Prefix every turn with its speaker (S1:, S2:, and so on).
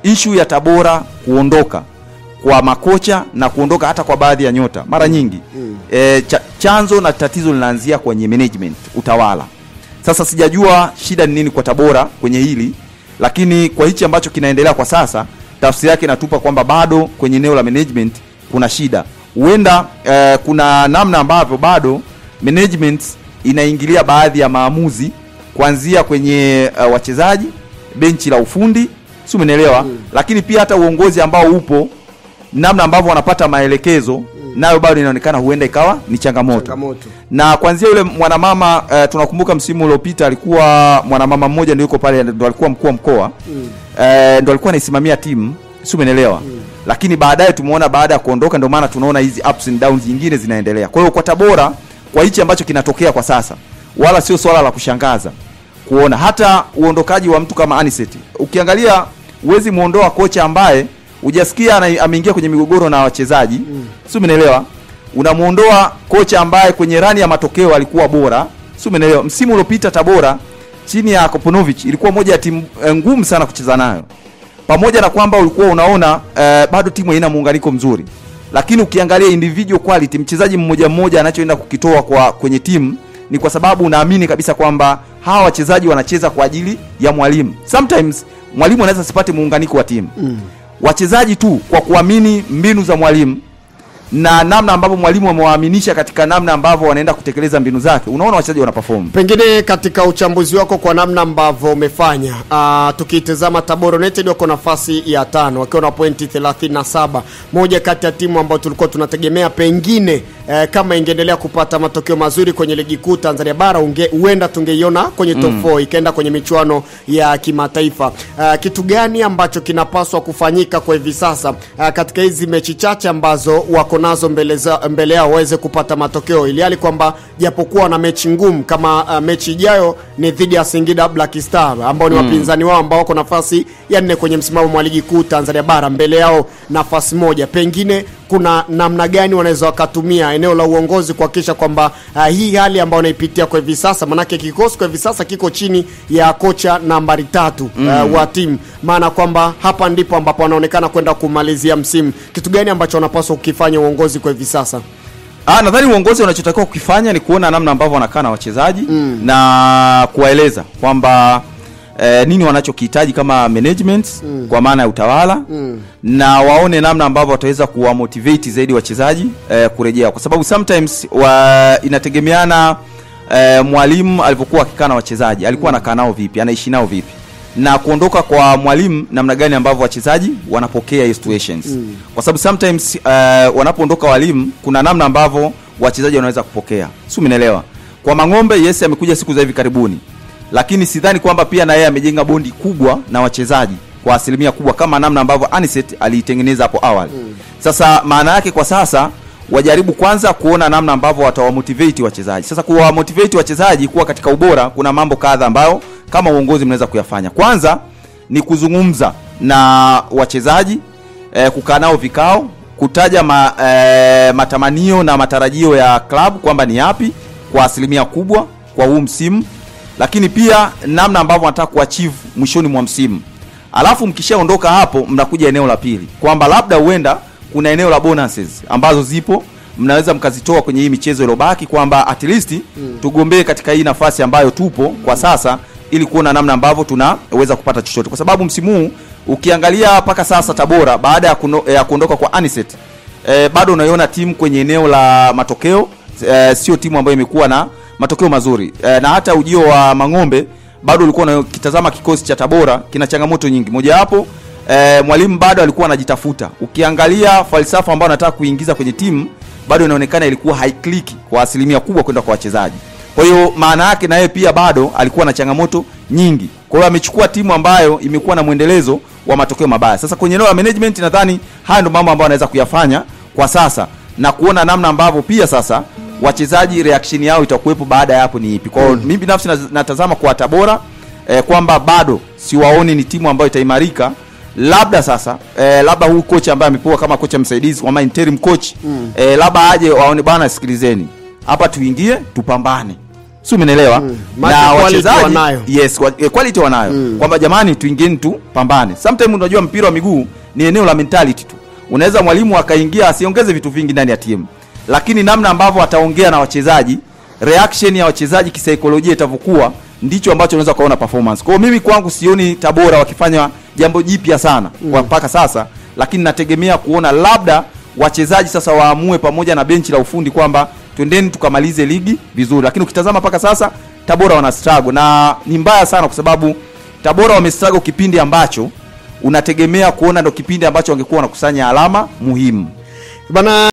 S1: Issue ya Tabora kuondoka kwa makocha na kuondoka hata kwa baadhi ya nyota mara nyingi chanzo na tatizo linaanzia kwenye management, utawala. Sasa sijajua shida ni nini kwa Tabora kwenye hili, lakini kwa hichi ambacho kinaendelea kwa sasa, tafsiri yake inatupa kwamba bado kwenye eneo la management kuna shida. Huenda kuna namna ambavyo bado management inaingilia baadhi ya maamuzi, kuanzia kwenye wachezaji, benchi la ufundi, si umeelewa? Lakini pia hata uongozi ambao upo, namna ambavyo wanapata maelekezo nayo bado inaonekana huenda ikawa ni changamoto. Na kuanzia yule mwanamama, tunakumbuka msimu uliopita alikuwa mwanamama mmoja ndio yuko pale, ndio alikuwa mkuu wa mkoa, ndio alikuwa anaisimamia timu, si umeelewa? Lakini baadaye tumeona baada ya kuondoka, ndio maana tunaona hizi ups and downs nyingine zinaendelea. Kwa hiyo kwa Tabora, kwa hichi ambacho kinatokea kwa sasa, wala sio swala la kushangaza kuona hata uondokaji wa mtu kama Anicet. Ukiangalia huwezi muondoa kocha ambaye hujasikia ameingia kwenye migogoro na wachezaji, si umeelewa? Unamuondoa kocha ambaye kwenye rani ya matokeo alikuwa bora, si umeelewa? Msimu uliopita Tabora chini ya Koponovic ilikuwa moja ya timu ngumu sana kucheza nayo. Pamoja na kwamba ulikuwa unaona bado timu haina muunganiko mzuri, lakini ukiangalia individual quality, mchezaji mmoja mmoja anachoenda kukitoa kwa kwenye timu, ni kwa sababu unaamini kabisa kwamba hawa wachezaji wanacheza kwa ajili ya mwalimu. Sometimes mwalimu anaweza asipate muunganiko wa timu. Wachezaji tu kwa kuamini mbinu za mwalimu na namna ambavyo mwalimu amewaaminisha katika namna ambavyo wanaenda kutekeleza mbinu zake, unaona wachezaji wana perform.
S2: Pengine katika uchambuzi wako kwa namna ambavyo umefanya, tukitazama Tabora United wako nafasi ya 5 wakiwa na pointi 37, moja kati ya timu ambayo tulikuwa tunategemea pengine kama ingeendelea kupata matokeo mazuri kwenye ligi kuu Tanzania bara, huenda tungeiona kwenye top 4 ikaenda kwenye michuano ya kimataifa. Kitu gani ambacho kinapaswa kufanyika kwa hivi sasa katika hizi mechi chache ambazo wako nazo mbele yao waweze kupata matokeo, ili hali kwamba japokuwa na mechi ngumu kama mechi ijayo ni dhidi ya Singida Black Star ambao ni wapinzani wao ambao wako nafasi ya 4 kwenye msimamo wa ligi kuu Tanzania bara, mbele yao nafasi moja, pengine kuna namna gani wanaweza wakatumia eneo la uongozi kuhakikisha kwamba hii hali ambayo wanaipitia kwa hivi sasa, manake kikosi kwa hivi sasa kiko chini ya kocha nambari 3 wa timu, maana kwamba hapa ndipo ambapo wanaonekana kwenda kumalizia msimu. Kitu gani ambacho wanapaswa kukifanya uongozi kwa hivi sasa?
S1: Nadhani uongozi unachotakiwa kukifanya ni kuona namna ambavyo wanakaa na wachezaji na kuwaeleza kwamba nini wanachokihitaji kama management, kwa maana ya utawala, na waone namna ambavyo wataweza kuwa motivate zaidi wachezaji kurejea, kwa sababu sometimes inategemeana mwalimu alivyokuwa akikaa na wachezaji, alikuwa anakaa nao vipi, anaishi nao vipi, na kuondoka kwa mwalimu namna gani ambavyo wachezaji wanapokea hizo situations. Kwa sababu sometimes wanapoondoka walimu kuna namna ambavyo wachezaji wanaweza kupokea, si umeelewa? Kwa Mang'ombe, yes, amekuja siku za hivi karibuni, lakini sidhani kwamba pia na yeye amejenga bondi kubwa na wachezaji kwa asilimia kubwa kama namna ambavyo Anicet aliitengeneza hapo awali. Sasa maana yake kwa sasa wajaribu kwanza kuona namna ambavyo watawamotivate wachezaji. Sasa kuwamotivate wachezaji kuwa katika ubora, kuna mambo kadha ambayo kama uongozi mnaweza kuyafanya. Kwanza ni kuzungumza na wachezaji, kukaa nao vikao, kutaja matamanio na matarajio ya club kwamba ni yapi kwa asilimia kubwa kwa huu msimu, lakini pia namna ambavyo wanataka kuachieve mwishoni mwa msimu. Alafu mkishaondoka hapo mnakuja eneo la pili, kwamba labda huenda kuna eneo la bonuses ambazo zipo mnaweza mkazitoa kwenye hii michezo iliyobaki, kwamba at least tugombee katika hii nafasi ambayo tupo kwa sasa, ili kuona namna ambavyo tunaweza kupata chochote. Kwa sababu msimu huu ukiangalia mpaka sasa Tabora baada ya kuondoka kwa Anicet, bado unaiona timu kwenye eneo la matokeo, sio timu ambayo imekuwa na matokeo mazuri. Na hata ujio wa Mang'ombe bado ulikuwa unakitazama kikosi cha Tabora kina changamoto nyingi. Moja hapo mwalimu bado alikuwa anajitafuta. Ukiangalia falsafa ambayo anataka kuingiza kwenye timu bado inaonekana ilikuwa haikliki kwa asilimia kubwa kwenda kwa wachezaji. Kwa hiyo maana yake na yeye pia bado alikuwa na changamoto nyingi. Kwa hiyo amechukua timu ambayo imekuwa na mwendelezo wa matokeo mabaya. Sasa kwenye eneo la management nadhani haya ndio mambo ambayo anaweza kuyafanya kwa sasa, na kuona namna ambavyo pia sasa wachezaji reaction yao itakuwepo baada ya hapo ni ipi. Kwa hiyo mimi binafsi natazama kwa Tabora kwamba bado siwaoni ni timu ambayo itaimarika. Labda sasa labda huu kocha ambaye amepewa kama kocha msaidizi kwa maana interim coach, labda aje waone bana, sikilizeni hapa, tuingie tupambane. Si umeelewa?
S2: Na
S1: wachezaji
S2: wanayo.
S1: Yes, quality wanayo. Kwamba jamani tuingieni tu pambane. Sometimes unajua mpira wa miguu ni eneo la mentality tu. Unaweza mwalimu akaingia asiongeze vitu vingi ndani ya timu, lakini namna ambavyo ataongea na wachezaji, reaction ya wachezaji kisaikolojia itavyokuwa, ndicho ambacho unaweza kuona performance. Kwa hiyo mimi kwangu sioni Tabora wakifanya jambo jipya sana kwa mpaka sasa, lakini nategemea kuona labda wachezaji sasa waamue pamoja na benchi la ufundi kwamba twendeni tukamalize ligi vizuri. Lakini ukitazama mpaka sasa Tabora wana struggle, na ni mbaya sana kwa sababu Tabora wame struggle kipindi ambacho unategemea kuona ndo kipindi ambacho wangekuwa wanakusanya alama muhimu.
S2: Bana.